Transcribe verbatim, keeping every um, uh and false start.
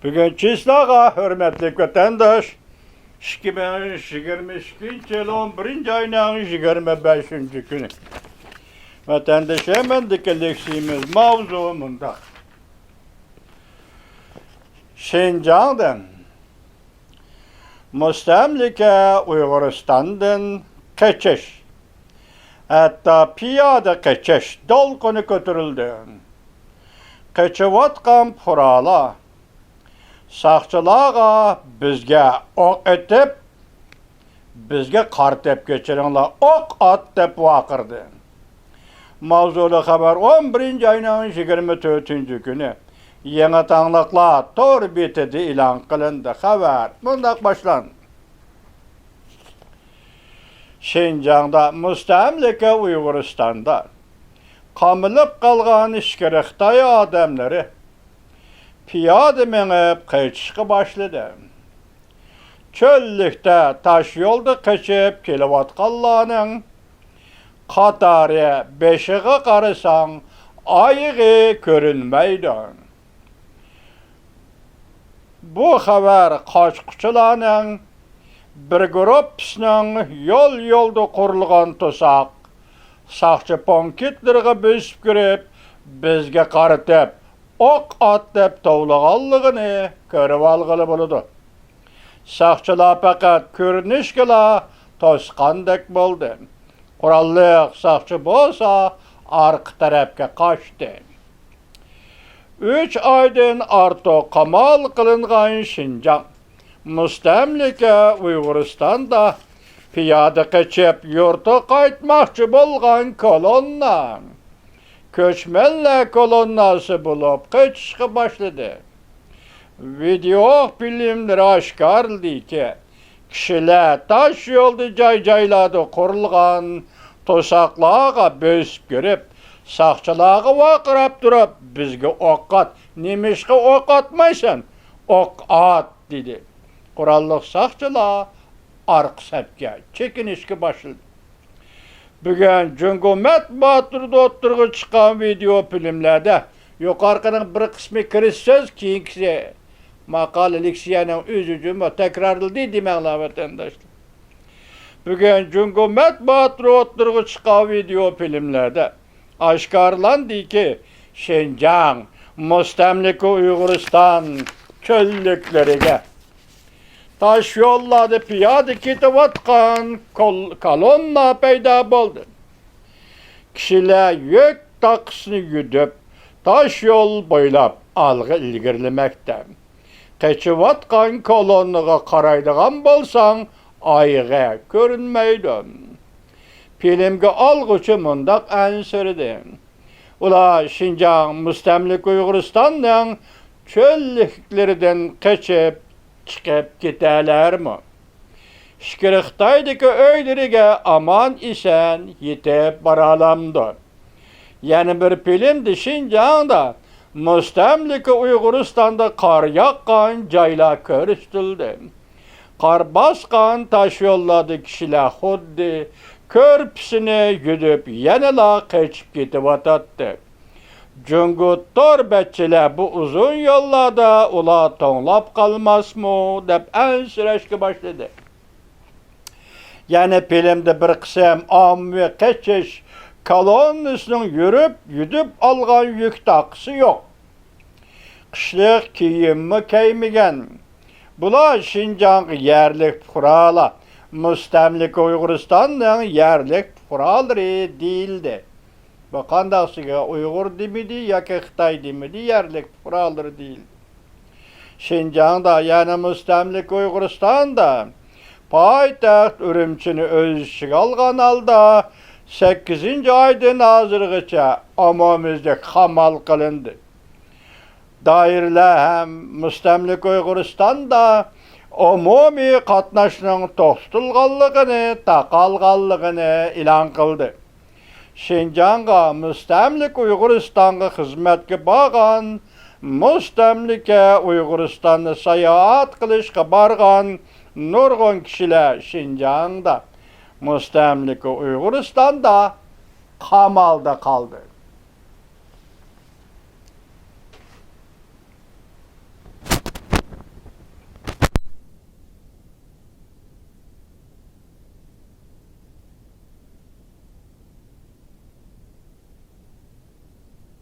بۈگۈن چىسلاغا، ھۆرمەتلىك ۋەتەنداش، ئىككى مىڭ يىگىرمە ئىككىنچى يىل ئون بىرىنچى ئاينىڭ يىگىرمە بەشىنچى كۈنى. ۋەتەندىشىم، ئەمدىكى لېكسىيىمىز ماۋزۇ مۇنداق. شىنجاڭدىن مۇستەملىكە ئۇيغۇرىستاندىن قېچىش، ھەتتا پىيادە قېچىش دولقۇنى كۆتۈرۈلدى. قېچىۋاتقان پۇقرالار ساقچىلارغا، بىزگە ئوق ئېتىپ، بىزگە قارىتىپ كېچىرىڭلار، ئوق ئات دەپ ۋارقىرىدى. ماۋزۇلۇق خەۋەر ئون بىرىنچى ئاينىڭ يىگىرمە تۆتىنچى كۈنى يېڭى تاڭلىقلار تور بېتىدە ئېلان قىلىندى. خەۋەر مۇنداق باشلاندى. شىنجاڭدا، مۇستەملىكە ئۇيغۇرىستاندا قامىلىپ قالغان ئىچكىرى خىتاي ئادەملىرى پىيادە مېڭىپ قېچىشقا باشلىدى. چۆللۈكتە تاش يولدا قېچىپ كېلىۋاتقانلارنىڭ قاتارى، بېشىغا قارىساڭ، ئايىغى كۆرۈنمەيدۇ. بۇ خەۋەر قاچقۇچىلارنىڭ بىر گۇرۇپپىسىنىڭ يول-يولدا قۇرۇلغان توساق، ساقچى پونكىتلىرىغا بۆسۈپ كىرىپ، بىزگە قارىتىپ، ئوق ئات دەپ توۋلىغانلىقىنى كۆرۈۋالغىلى بولىدۇ. ساقچىلار پەقەت كۆرۈنۈشكىلا توسقاندەك بولدى. قوراللىق ساقچى بولسا ئارقا تەرەپكە قاچتى. ئۈچ ئايدىن ئارتۇق قامال قىلىنغان شىنجاڭ، مۇستەملىكە ئۇيغۇرىستاندا پىيادە قېچىپ يۇرتىغا قايتماقچى بولغان كولوننا، كۆچمەنلەر كولونناسى بولۇپ قېچىشقا باشلىدى. ۋىدېئو فىلىملىرى ئاشكارىلىدىكى، كىشىلەر تاش يولدا جاي-جايلاردا قۇرۇلغان توساقلارغا بۆسۈپ كىرىپ، ساقچىلارغا ۋارقىراپ تۇرۇپ، بىزگە ئوق ئات، نېمىشقا ئوق ئاتمايسەن؟ ئوق ئات! دېدى. قوراللىق ساقچىلار ئارقا سەپكە چېكىنىشكە باشلىدى. بۈگۈن جۇڭگو مەتبۇئاتلىرىدا ئوتتۇرىغا چىققان ۋىدېئو فىلىملەردە يۇقىرىقىنىڭ بىر قىسمى كىرىش سۆز، كېيىنكىسى ماقالە، لېكسىيەنىڭ ئۆزى جۇمۇ تەكرارلىدى دېمەڭلار، ۋەتەنداشلار. بۈگۈن جۇڭگو مەتبۇئاتلىرى ئوتتۇرىغا چىققان ۋىدېئو فىلىملەردە ئاشكارىلاندىكى، شىنجاڭ، مۇستەملىكە ئۇيغۇرىستان چۆللۈكلىرىگە تاش يوللاردا پىيادە كېتىۋاتقان كول-، كولوننا پەيدا بولدى. كىشىلەر يۈك تاقىسىنى يۈدۈپ، تاش يول بويلاپ ئالغا ئىلگىرىلىمەكتە. قېچىۋاتقان كولوننىغا قارايدىغان بولساڭ، ئايىغى كۆرۈنمەيدۇ. فىلىمگە ئالغۇچى مۇنداق ئەنسىرىدى. ئۇلار شىنجاڭ، مۇستەملىكە ئۇيغۇرىستاننىڭ چۆللۈكلىرىدىن قېچىپ چىقىپ كېتەلەرمۇ؟ ئىچكىرى خىتايدىكى ئۆيلىرىگە ئامان-ئېسەن يېتىپ بارالامدۇ؟ يەنە بىر فىلىمدە شىنجاڭدا، مۇستەملىكە ئۇيغۇرىستاندا قار ياغقان جايلار كۆرسىتىلدى. قار باسقان تاش يوللاردا كىشىلەر خۇددى كۆرپىسىنى يۈدۈپ يەنىلا قېچىپ كېتىۋاتاتتى. جۇڭگو تور بەتچىلەر بۇ ئۇزۇن يوللاردا ئۇلار توڭلاپ قالماسمۇ دەپ ئەنسىرەشكە باشلىدى. يەنە فىلىمدە بىر قىسىم ئاممىۋى قېچىش كولوننىسىنىڭ يۈرۈپ يۈدۈپ ئالغان يۈك تاقىسى يوق. قىشلىق كىيىممۇ كىيمىگەن. بۇلار شىنجاڭغا يەرلىك پۇقرالار، مۇستەملىكە ئۇيغۇرىستاننىڭ يەرلىك پۇقرالىرى دېيىلدى. بۇ قانداقسىگە ئۇيغۇر دېمىدى ياكى خىتاي دېمىدى، يەرلىك پۇقرالىرى دېيىلدى. شىنجاڭدا، يەنى مۇستەملىكە ئۇيغۇرىستاندا پايتەخت ئۈرۈمچىنى ئۆز ئىچىگە ئالغان ھالدا سەككىزىنچى ئايدىن ھازىرغىچە ئومۇميۈزلۈك قامال قىلىندى. دائىرىلەر ھەم مۇستەملىكە ئۇيغۇرىستاندا ئومۇمىي قاتناشنىڭ توختىتىلغانلىقىنى، تاقالغانلىقىنى ئېلان قىلدى. شىنجاڭغا مۇستەملىكە ئۇيغۇرىستانغا خىزمەتكە بارغان، مۇستەملىكە ئۇيغۇرىستاننى ساياھەت قىلىشقا بارغان نۇرغۇن كىشىلەر شىنجاڭدا، مۇستەملىكە ئۇيغۇرىستاندا قامالدا قالدى.